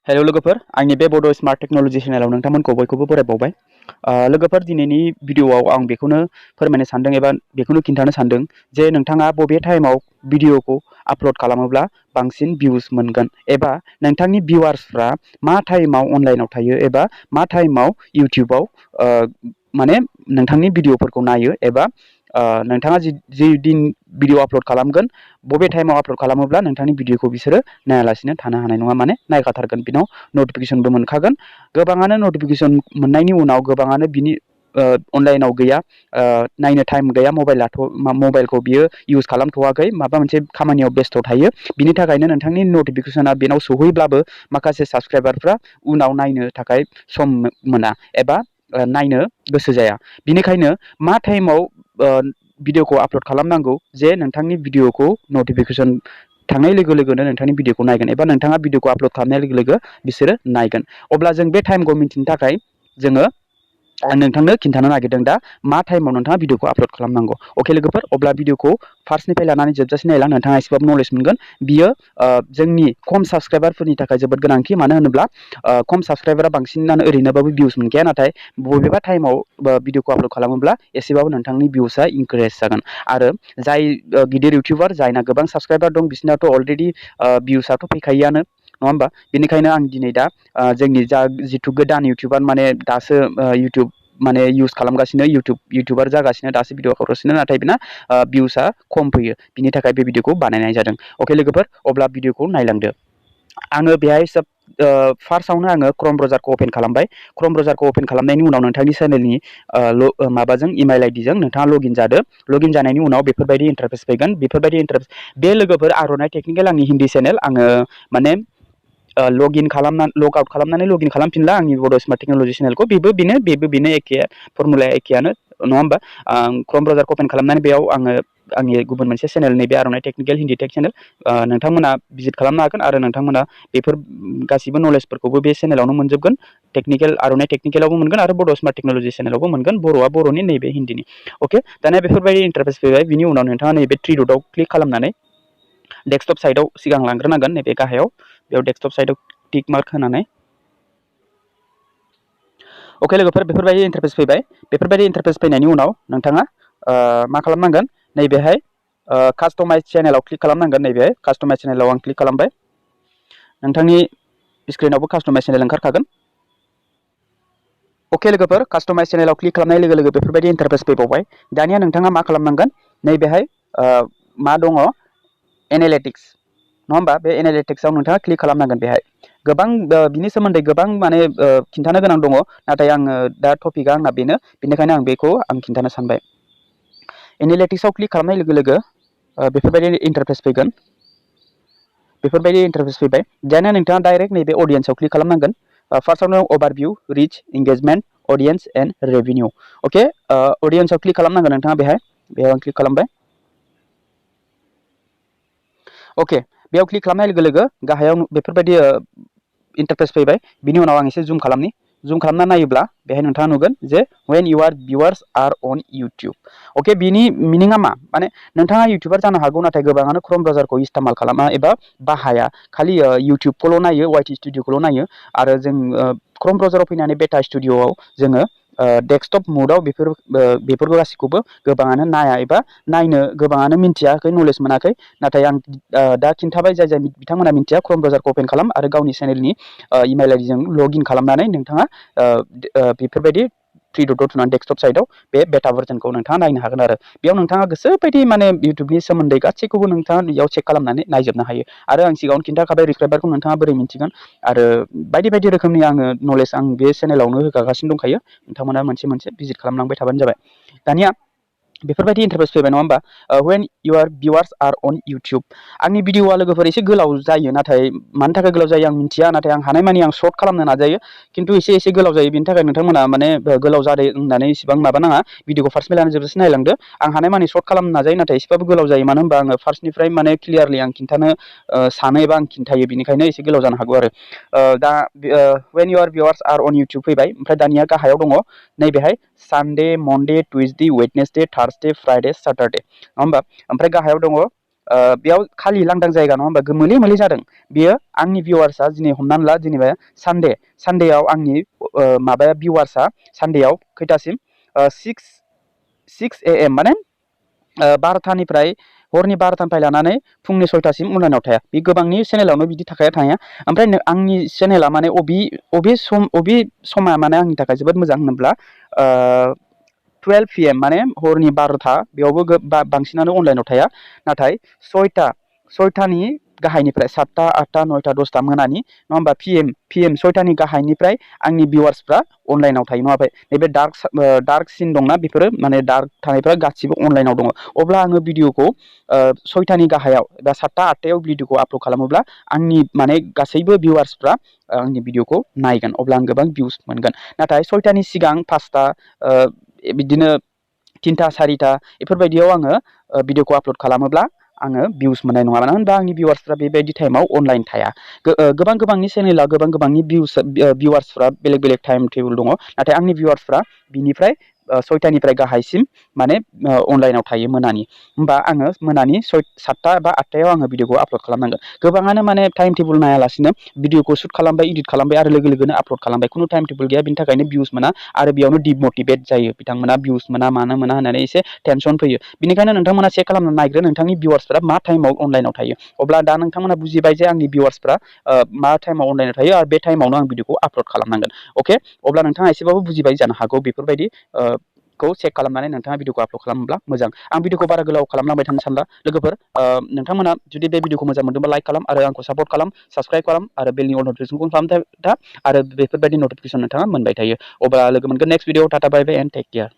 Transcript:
Hello लोगोफोर, आंनि बे बड' स्मार्ट टेक्न'लजि चेनेलाव नोंथांमोनखौ बयखौबो बरायबावबाय। लोगोफोर, दिनैनि भिडिअ'आव आं बेखौनो फोरमायनो सानदों एबा बेखौनो खिन्थानो सानदों जे नोंथाङा बबे टाइमाव भिडिअ'खौ आपल'ड खालामोब्ला बांसिन भिउस मोनगोन एबा नोंथांनि भिउवार्सफ्रा मा टाइमाव अनलाइनाव थायो एबा मा टाइमाव इउटिउबाव माने नोंथांनि भिडिअ'फोरखौ नायो एबा नोंथाङा जि दिन भिडिअ आपल'ड खालामगोन बबे टाइमाव आपल'ड खालामोब्ला नोंथांनि भिडिअ'खौ बिसोरो नायालासिनो थानो हानाय नङा, माने नायखाथारगोन, बिनाव नटिफिकेसनबो मोनखागोन। गोबाङानो नटिफिकेसन मोननायनि उनाव गोबाङानो बिनि अनलाइनाव गैया, नायनो टाइम गैया, मबाइलखौ बियो इउज खालामथ'वाखै, माबा मोनसे खामानियाव बेस्थ' थायो। बिनि थाखायनो नोंथांनि नटिफिकेसना बेनाव सौहैब्लाबो माखासे साबस्क्राइबारफ्रा उनाव नायनो थाखाय सम मोना एबा नायनो गोसो जाया। बिनिखायनो मा टाइमाव भिडिअ'खौ आपल'ड खालामनांगौ जे नोंथांनि भिडिअ'खौ नटिफिकेसन थांनाय लोगो लोगोनो नोंथांनि भिडिअ'खौ नायगोन एबा नोंथाङा भिडिअ'खौ आपल'ड खालामनाय लोगो लोगो बिसोरो नायगोन। अब्ला जों बे टाइमखौ मिन्थिनो थाखाय जोङो नोंथांनो खिन्थानो नागिरदों दा मा टाइमाव नोंथाङा भिडिअ'खौ आपल'ड खालामनांगौ। अके लोगोफोर, अब्ला भिडिअ'खौ फार्स्टनिफ्राय लानानै जोबजासिम नायलां, नोंथाङा एसेबाबो नलेज मोनगोन। बियो जोंनि खम साबस्क्राइबारफोरनि थाखाय जोबोद गोनांथि, मानो होनोब्ला खम साबस्क्राइबारा बांसिनानो ओरैनोबाबो भिउस मोनखाया, नाथाय बबेबा टाइमाव भिडिअ'खौ आपल'ड खालामोब्ला एसेबाबो नोंथांनि भिउसआ इनक्रिज जागोन। आरो जाय गिदिर इउटिउबार जायना गोबां साबस्क्राइबार दं बिसोरनाथ' अलरेडि भिउसआथ' फैखायोआनो, नङा होमबा? बेनिखायनो आं दिनै दा जोंनि जिथु गोदान इउटिउबार, माने दासो इउटिउब माने इउज खालामगासिनो, इउटिउबार जागासिनो, दासो भिडिअ हगारगासिनो, नाथाय बेना भिउसआ खम फैयो, बिनि थाखाय बे भिडिअखौ बानायनाय जादों। अके लोगोफोर, अब्ला भिडिअखौ नायलांदो। आङो बेहाय फार्स्टआवनो आङो क्रम ब्राउजारखौ अपेन खालामबाय। क्रम ब्राउजारखौ अपेन खालामनायनि उनाव नोंथांनि चेनेलनि माबाजों इमेल आइडिजों नोंथाङा लगइन जादो। लगइन जानायनि उनाव बेफोरबायदि इन्टारफेस फैगोन। बेफोरबायदि इन्टारफेस बे लोगोफोर आर'नाइ टेकनिकेल, आंनि हिन्दी चेनेल। आङो माने लग आउट खालामनानै लगइन खालामफिनला आंनि बड' स्मार्ट टेक्न'लजि चेनेलखौ। बेबो बेनो एखे, फर्मुलाया एखेयानो, नङा होमबा? क्रम ब्राउजारखौ अपेन खालामनानै बेयाव आङो आंनि गुबुन मोनसे चेनेल, नैबे आर'नाइ टेकनिकेल हिन्दी टेक चेनेल, नोंथांमोना भिजिट खालामनो हागोन आरो नोंथांमोना बेफोर गासिबो नलेजफोरखौबो बे चेनेलावनो मोनजोबगोन। टेकनिकेल, आर'नाइ टेकनिकेलावबो मोनगोन आरो बड' स्मार्ट टेक्न'लजि चेनेलावबो मोनगोन। बर'आ बर'नि, नैबे हिन्दीनि। अके, दानिया बेफोरबायदि इन्टारफेस फैबाय। बिनि उनाव नोंथाङा नैबे थ्रि डटआव क्लिक खालामनानै डेस्कटप साइडआव सिगां लांग्रोनांगोन, नैबे गाहायाव, बेयाव डेस्कटप साइडआव टिक मार्क होनानै। अके लोगोफोर, बेफोरबायदि इन्टारफेस फैबाय। बेफोरबायदि इन्टारफेस फैनायनि उनाव नोंथाङा मा खालामनांगोन, नैबेहाय कास्टमाइज चेनेलाव क्लिक खालामनांगोन। नैबेहाय कास्टमाइज चेनेलाव आं क्लिक खालामबाय। नोंथांनि स्क्रिनावबो कास्टमाइज चेनेल ओंखारखागोन। अके लोगोफोर, कास्टमाइज चेनेलाव क्लिक खालामनाय लोगो लोगो बेफोरबायदि इन्टारफेस फैबावबाय। दानिया नोंथाङा मा खालामनांगोन, नैबेहाय मा दङ, एनालिटिक्स, नङा होमबा? बे एनालिटिक्सआव नोंथाङा क्लिक खालामनांगोन। बेहाय गोबां बिनि सोमोन्दै गोबां माने खिन्थानो गोनां दङ, नाथाय आङो दा टपिकआ आंना बेनो, बेनिखायनो आं बेखौ खिन्थानो सानबाय। एनालिटिक्सआव क्लिक खालामनाय लोगो लोगो बेफोरबायदि इन्टारफेस फैगोन। बेफोरबायदि इन्टारफेस फैबाय। दानिया नोंथाङा डाइरेक्ट नैबे अडियेन्सआव क्लिक खालामनांगोन। फार्स्टआवनो overview, reach, engagement, audience and revenue. Okay, अडियेन्सआव क्लिक खालामनांगोन नोंथाङा। बेहाय आं क्लिक खालामबाय। अके, बेयाव क्लिक खालामनाय लोगो लोगो गाहायाव बेफोरबायदि इन्टारफेस फैबाय। बिनि उनाव आं एसे जुम खालामना नायोब्ला बेहाय नोंथाङा नुगोन जे when your viewers are on YouTube. अके, बिनि मिनिङा मा? माने नोंथाङा इउटिउबार जानो हागौ, नाथाय गोबाङानो क्रम ब्राउजारखौ इस्तेमाल खालामा एबा बाहाया, खालि इउटिउबखौल' नायो, वाइटि स्टुडिअखौल' नायो। आरो जों क्रम ब्राउजाराव फैनानै बेटा स्टुडिअआव जोङो डेस्कटप मुडआव बेफोरखौ गासिखौबो गोबाङानो नाया एबा नायनो गोबाङानो मिन्थियाखै, नलेज मोनाखै। नाथाय आं दा खिन्थाबाय, जाय बिथांमोना मिन्थिया, क्रम ब्राउजारखौ अपेन खालाम आरो गावनि चेनेलनि इमेल आइडिजों लगइन खालामनानै नोंथाङा बेफोरबायदि थ्रि डटआव थुनानै डेस्कटप साइडआव बे बेटा भार्जनखौ नोंथाङा नायनो हागोन। आरो बेयाव नोंथाङा गोसोबायदि माने इउटिउबनि सोमोन्दै गासैखौबो नोंथाङा बेयाव चेक खालामनानै नायजोबनो हायो। आरो आं सिगाङावनो खिन्थाखाबाय, रिक्राइबारखौ नोंथाङा बोरै मिन्थिगोन। आरो बायदि बायदि रोखोमनि आङो नलेज आं बे चेनेलावनो होगासिनो दंखायो। नोंथांमोना मोनसे मोनसे भिजिट खालामलांबाय थाबानो जाबाय। दानिया बेफोरबायदि इन्टारफेस फैबाय, नङा होमबा? When your viewers are on YouTube. आंनि भिडिअआ लोगोफोर एसे गोलाव जायो, नाथाय मानि थाखाय गोलाव जायो आं मिन्थिया, नाथाय आं हानायमानि आं सर्ट खालामनो नाजायो। खिन्थु एसे गोलाव जायो, बेनि थाखाय नोंथांमोना माने गोलाव जादों होननानै इसेबां माबा नाङा। भिडिअखौ फार्स्टनिफ्राय लानानै जोबजासिम नायलांदो। आं हानायमानि सर्ट खालामनो नाजायो, नाथाय एसेबाबो गोलाव जायो, मानो होनबा आङो फार्स्टनिफ्राय माने क्लियारलि आं खिन्थानो सानो एबा आं खिन्थायो, बेनिखायनो एसे गोलाव जानो हागौ। आरो दा when your viewers are on YouTube फैबाय। ओमफ्राय दानिया गाहायाव दङ नैबेहाय Sunday, Monday, Tuesday, Wednesday, Thursday, Friday, Saturday, नङा होमबा? ओमफ्राय गाहायाव दङ बेयाव खालि लांदां जायगा नङा होमबा गोमोले मोले जादों बेयो आंनि भिउवार्सआ दिनै हमनानै ला जेनेबा सानडेआव आंनि माबाया भिउवार्सआ सानडेआव खैथासिम 6 AM माने 12टानिफ्राय हरनि 12टानिफ्राय लानानै फुंनि 6टासिम अनलाइनाव थाया बे गोबांनि चेनेलावनो बिदि थाया ओमफ्राय आंनि चेनेला माने अबे समा माने आंनि थाखाय जोबोद मोजां होनोब्ला 12 PM माने हरनि 12टा बेयावबो बांसिनानो अनलाइनाव थाया नाथाय 6टानि गाहायनिफ्राय 7टा 8टा 9टा 10टा मोनानि नङा होमबा PM 6टानि गाहायनिफ्राय आंनि भिउवार्सफ्रा अनलाइनाव थायो नङा नैबे डार्क सिन दंना बेफोरो माने डार्क थानायफ्रा गासिबो अनलाइनाव दङ अब्ला आङो भिडिअखौ 6टानि गाहायाव बा 7टा 8टायाव भिडिअखौ आपल'ड खालामोब्ला आंनि माने गासैबो भिउवार्सफ्रा आंनि भिडिअखौ नायगोन अब्ला आं गोबां भिउस मोनगोन नाथाय 6टानि सिगां 5टा बिदिनो 3टा 4टा बेफोरबायदियाव आङो भिडिअखौ आपल'ड खालामोब्ला आङो भिउस मोननाय नङा मानो होनबा आंनि भिउवार्सफ्रा बेबायदि टाइमाव अनलाइन थाया गोबांनि चेनेला गोबांनि भिउवार्सफ्रा बेलेग टाइम टेबोल दङ नाथाय आंनि भिउवार्सफ्रा बिनिफ्राय 6टानिफ्राय गाहायसिम माने अनलाइनाव थायो मोनानि होमबा आङो मोनानि 7टा बा 8टायाव आङो भिडिअखौ आपल'ड खालामनांगोन गोबाङानो माने टाइम टेबोल नायालासिनो भिडिअखौ शुट खालामबाय इडिट खालामबाय आरो लोगो लोगोनो आपल'ड खालामबाय खुनु टाइम टेबोल गैया बिनि थाखायनो भिउस मोना आरो बेयावनो डिमटिभेट जायो बिथांमोना भिउस मोना मानो मोना होननानै एसे टेनसन फैयो बिनिखायनो नोंथांमोना चेक खालामना नायग्रो नोंथांनि भिउवार्सफ्रा मा टाइमाव अनलाइनाव थायो अब्ला दा नोंथांमोना बुजिबाय जे आंनि भिउवार्सफ्रा मा टाइमाव अनलाइनाव थायो आरो बे टाइमावनो आं भिडिअखौ आपल'ड खालामनांगोन अके अब्ला नोंथाङा एसेबाबो बुजिबाय जानो हागौ बेफोरबायदि खौ चेक खालामनानै नोंथाङा भिडिअखौ आपल'ड खालामोब्ला मोजां आं भिडिअखौ बारा गोलाव खालामलांबाय थानो सानला लोगोफोर नोंथांमोना जुदि बे भिडिअखौ मोजां मोनदोंबा लाइक खालाम आरो आंखौ सापर्ट खालाम साबस्क्राइब खालाम आरो बेलनि अल नटिफिकेसनखौ खालामबाय था आरो बेफोरबायदि नटिफिकेसन नोंथाङा मोनबाय थायो अब्ला लोगो मोनगोन next video tata bye bye and take care